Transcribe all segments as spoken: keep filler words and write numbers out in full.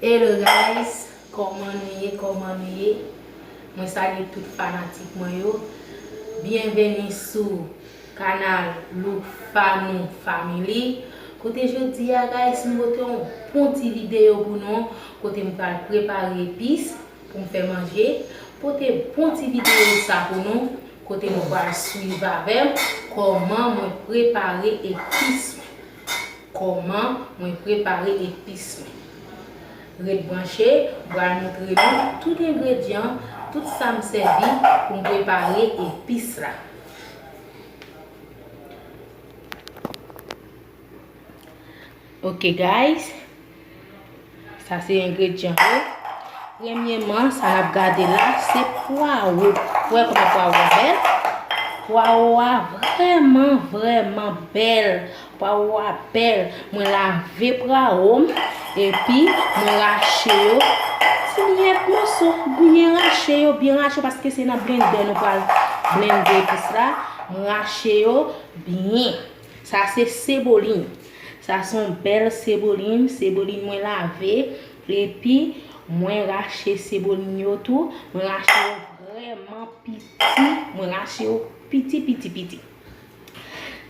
Hello guys, kòman nou ye? Kòman nou ye? Mwen salye tout fanatik mwen yo. Byenveni sou kanal Look Fanou Family. Kote jodi a guys, m pote yon bon ti videyo pou nou, kote m pral prepare epis pou m fè manje. Pote bon ti videyo sa pou nou, kote nou pral swiv avè m kòman mwen prepare epis mwen. Kòman mwen prepare epis mwen. Ret branche, m pral montre nou tout engredyan, tout sa m sèvi pou m prepare epis la. Ok guys, sa se engredyan yo. Premyeman, sa n ap gade la, se pwawo. Ou wè kòman pwawo a bèl? Pwawo a vrèman, vrèman bèl. Pwawo a bèl. Mwen lave pwawo m, epi mwen rache yo ti miyèt moso. Byen rache yo, byen rache yo, paske se nan blendè nou pral blende epis la. Mwen rache yo byen. Sa se sebolin. Sa se yon bèl sebolin. Sebolin mwen lave. Epi, mwen rache sebolin yo tou. Mwen rache yo vrèman piti. Mwen rache yo piti, piti, piti.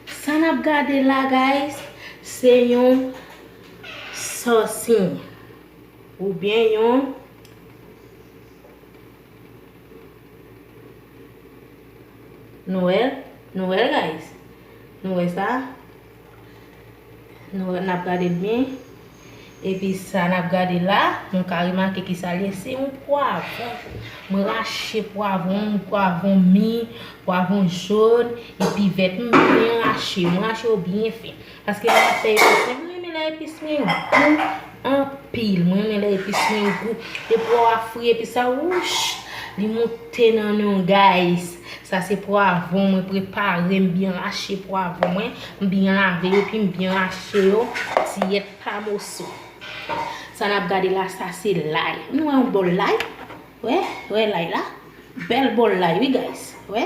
Sa n ap gade la, guys, se yon sòsiy. Oubyen yon Nou wè l? Nou wè l, guys? Nou wè sa? Nou wè, n ap gade l byen. Epi sa n ap gade la, nou ka remake ki sa l ye. Se yon pwavwon. Mwen rache pwavwon, pwavwon mi, pwavwon jòn, epi vèt. M byen rache. Mwen rache yo byen fen. Paske lè m ap fè epis mwen, mwen renmen lè epis mwen gou anpil. Mwen renmen lè epis mwen gou. Depi w ap fri epis sa, wouch, li moute nan non, guys. Sa se pwavwon mwen prepare, m byen rache pwavwon mwen, m byen lave yo, epi m byen rache yo, tiyèt pa moso. Sa n ap gade la, sa se lay. Nou wè yon bòl lay? Wè, wè lay la? Bèl bòl lay, wi, guys. Wè?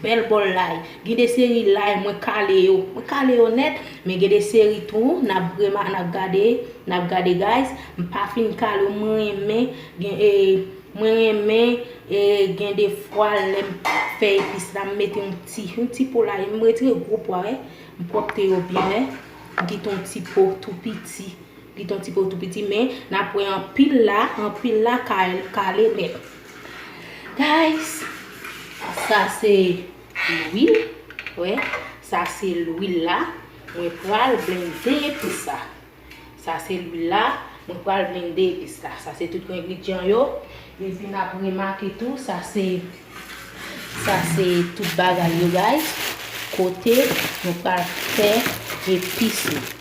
Bèl bòl lay. Gen de seri lay, mwen kale yo. Mwen kale yo nèt, men gen de seri tou, n ap vrèman, n ap gade, n ap gade, guys. M pa fin kale yo, mwen renmen, gen, e, mwen renmen, e, gen de fwa, lè m fè epis la, m mete yon ti, yon ti po lay. M retire gwo pwa, wè. M pwòpte yo byen, wè. M kite yon ti po tou piti. Li t on ti po tou piti, men n ap wè anpil la, anpil la ka, kale nèt. Guys, sa se lwil, wè, sa se lwil la, mwen pral blende epis sa. Sa se lwil la, mwen pral blende epis la. Sa se tout engredyan yo. Epi n ap remake tou, sa se, sa se tout bagay yo, guys. Kote nou pral fè epis nou.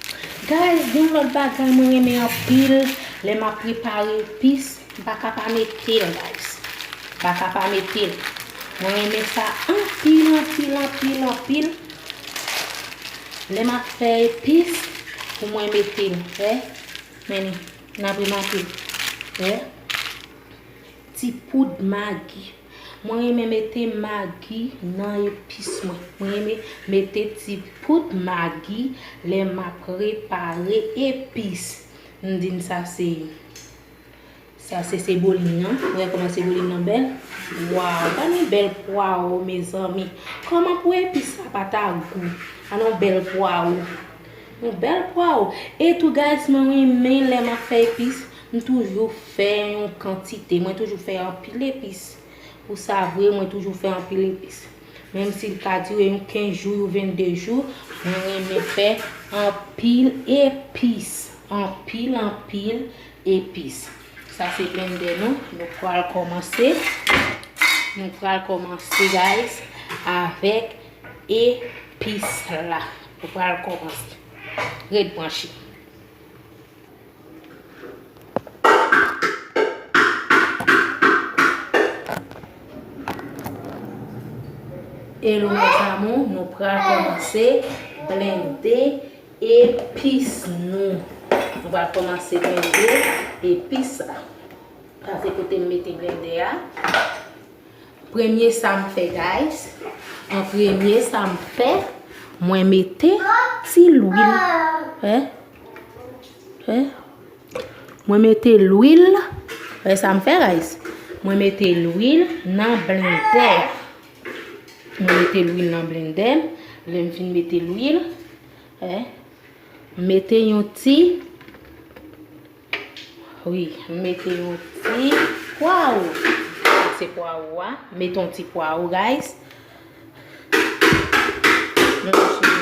Guys, gen yon lòt bagay mwen renmen anpil lè m ap prepare epis, m pa ka pa mete l, guys. M pa ka pa mete l. Mwen renmen sa anpil, anpil, anpil, anpil. Lè m ap fè epis, pou mwen mete l, wè. Men, n ap remake, wè. Ti poud magi. Mwen renmen mete magi nan epis mwen. Mwen renmen mete ti poud magi lè m ap prepare epis. M di n sa se, sa se sebolin nan. Ou wè kòman sebolin nan bèl? Waw, gade yon bèl pwawo, mezanmi. Kòman pou epis sa pa ta gou? An yon bèl pwawo. Yon bèl pwawo. E tou, guys, mwen renmen lè m ap fè epis, m toujou fè yon kantite. Mwen toujou fè anpil epis. Pou sa vre, mwen toujou fè anpil epis. Menm si l ka dire yon kenz jou, yon vennde jou, mwen renmen fè anpil epis. Anpil, anpil epis. Sa se blendè nou. Nou pral kòmanse. Nou pral kòmanse, guys, avèk epis la. Nou pral kòmanse. Ret branche. Hello mes amours, nou pral kòmanse blende epis nou. Nou pral kòmanse blende epis la. Sa se kote m mete blendè a. Premye sa m fè, guys. An premye sa m fè, mwen mete ti lwil. Wè? Wè? Mwen mete lwil. Wè sa m fè, guys? Mwen mete lwil nan blendè. Mwen mete lwil nan blendè. Lè m fin mete lwil, eh, m mete yon ti, wi, m mete yon ti pwawo. Sa se pwawo a. M mete yon ti pwawo, guys. Mwen mete blendè.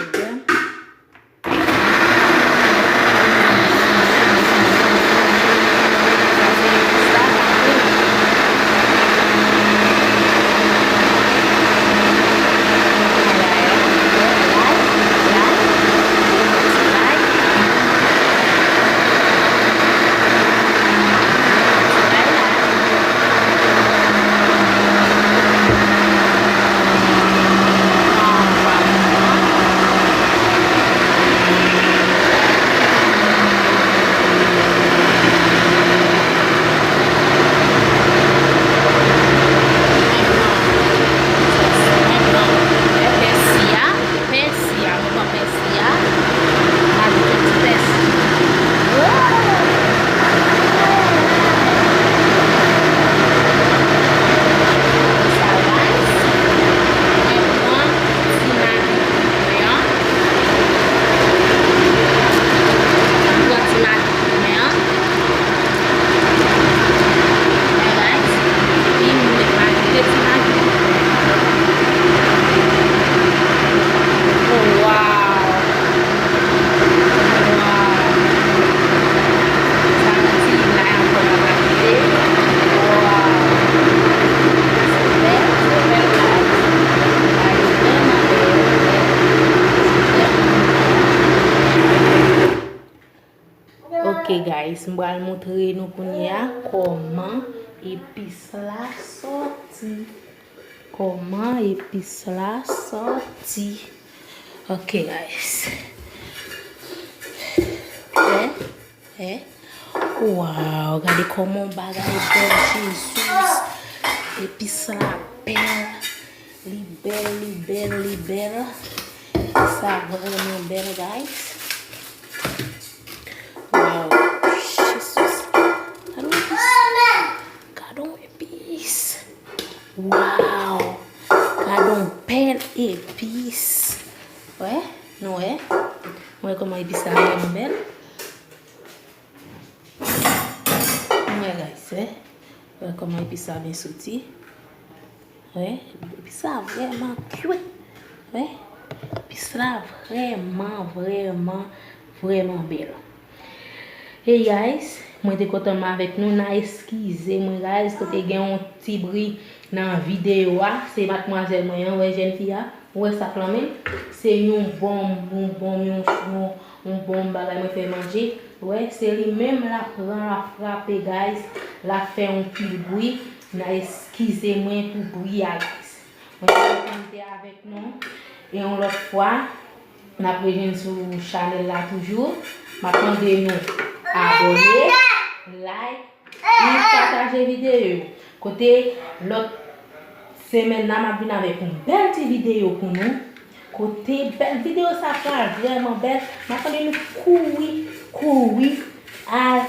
Pèsi a, mwen pran pèsi a, m ajoute ti pèsi. Wow! Sa nice. Mwen pran ti magi. Mwen an. Mwen pran ti magi. Mwen an. Alright. Epi m met magi, de ti magi. Oh, wow. Wow. Sa yon ti lay ankò m ap ajoute. Wow. Se bèl, se bèl, guys. Lay vrèman bèl. Se bèl. Ok guys, m pral montre nou kounye a kòman epis la sòti. Kòman epis la sòti. Ok guys. Wè, wè. Waw, gade kòman bagay bèl, Jesus. Epis la bèl. Li bèl, li bèl, li bèl. Sa vrèman bèl, guys. Waw, Jesus. Gade yon epis. Gade yon epis. Waw. Gade yon bèl epis. Wè, nou wè. Wè kòman epis sa vrèman bèl. Wè, guys, wè. Wè kòman epis sa byen soti. Wè, epis la vrèman kwit. Wè, epis la vrèman, vrèman, vrèman bèl. Hey guys, mwen te kontan m avèk nou, n a eskize mwen guys, kote gen yon ti bri nan videyo a, se madmwazèl mwen an, wè jèn fi a, ou wè sa k lan men l, se yon bonm, yon bonm, yon, yon, yon bonm bagay mwen fè manje, wè, se li menm l ap pran, l ap frape guys, l ap fè yon pil bri, n a eskize mwen pou bri a guys. Mwen te kontan m te avèk nou. E yon lòt fwa, n ap rejwenn sou chanèl la toujou. M ap mande nou abòne, like, e pataje videyo yo. Kote lòt semèn nan, m ap vin avèk yon bèl ti videyo pou nou. Kote bèl videyo sa pral vrèman bèl. M ap mande nou kouri, kouri al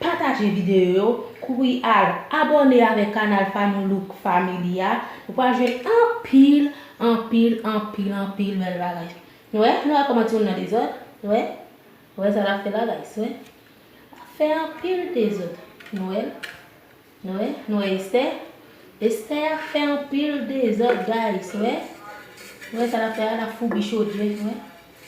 pataje videyo yo, kouri al abòne avèk kanal Fanou Look Family a. Ou pral jwenn anpil, anpil, anpil, anpil bèl bagay. Nou wè, nou wè kòman timoun nan dezòd? Nou wè? Nou wè sa l ap fè la, guys? Wè? L ap fè anpil dezòd. Nou wè l? Nou wè? Nou wè Estè? Estè ap fè anpil dezòd, guys. Wè? Nou wè sa l ap fè a? L ap foubi chodyè, wè?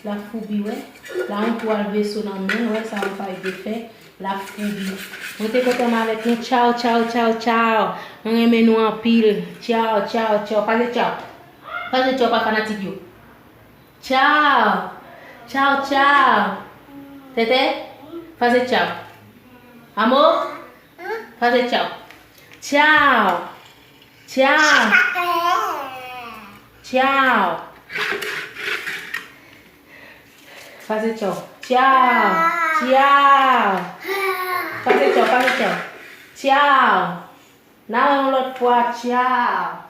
L ap foubi, wè. L a yon twal veso nan men l, wè sa yon pay de fè. L ap foubi. Mwen te kontan m avèk nou. Tchaw, tchaw, tchaw, tchaw. Mwen renmen nou anpil. Tchaw, tchaw, tchaw. Pase tchaw. Pase tchaw pa fanatik yo. Tchaw. Tchaw, tchaw. Tètè, pase tchaw. Amo, pase tchaw. Tchaw. Tchaw. Tchaw. Pase tchaw. Tchaw. Tchaw. Pase tchaw, pase tchaw. Tchaw. N a wè yon lòt fwa. Tchaw.